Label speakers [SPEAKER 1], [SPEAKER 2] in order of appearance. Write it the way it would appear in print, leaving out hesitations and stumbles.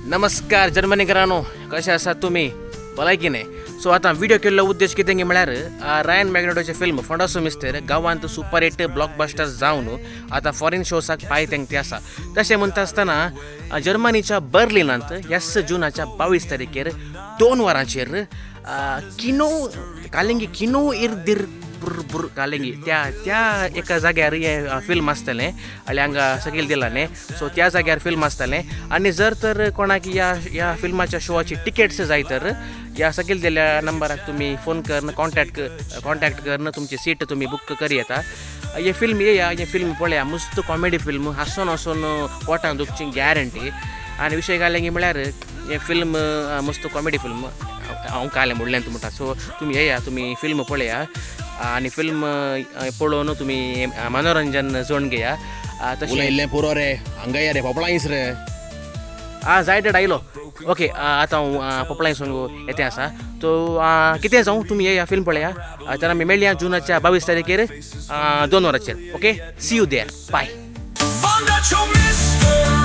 [SPEAKER 1] नमस्कार जर्मनीकरांनो, कशे आसात तुमी? भलायकी न्ही? सो आतां व्हिडियो केल्लो उद्देश कितें म्हळ्यार रायन मॅग्नेटोचें फिल्म फोंडासो मिस्तेर गांवांत सुपर हिट ब्लॉकबस्टर जावन आतां फॉरेन शोसाक पांय तेंकते आसा. तशें म्हणटा आसतना जर्मनीच्या बर्लिनांत येस जुनाच्या 22 तारखेर 2 वरांचेर किनो कालिंगी किनो इर्दिर बुर कालिंगी त्या त्या एका जाग्यार हें फिल्म आसतलें आनी हांगा सकयल दिला न्ही, सो त्या जाग्यार फिल्म आसतलें. आनी जर तर कोणाक ह्या ह्या फिल्माच्या शोआची टिकेट्स जाय तर ह्या सकयल दिल्ल्या नंबराक तुमी फोन करून कॉन्टॅक्ट कॉन्टॅक्ट करून तुमची सीट तुमी बूक करी येता. हें फिल्म येया, हें फिल्म पळया, मस्त कॉमेडी फिल्म, हांसोन हांसोन पोटां दुखची गॅरंटी. आनी विशय घालें म्हळ्यार हें फिल्म मस्त कॉमेडी फिल्म, हांव कालें म्हणलें म्हणटा. सो तुमी येया, तुमी फिल्म पळया आनी फिल्म पळोवन तुमी मनोरंजन जोडून घेया. तशें
[SPEAKER 2] उलयल्लें पुरो रे, हांगा या रे, पोपळांयस रे.
[SPEAKER 1] आं, जायते आयलो. ओके, आतां हांव पोपळांय सांगू येतें आसा. सो कितें जावं, तुमी येया, फिल्म पळया. तर आमी मेळया जुनाच्या 22 तारखेर 2 वरांचेर. Okay, see you there, bye.
[SPEAKER 3] Fondaco Mister.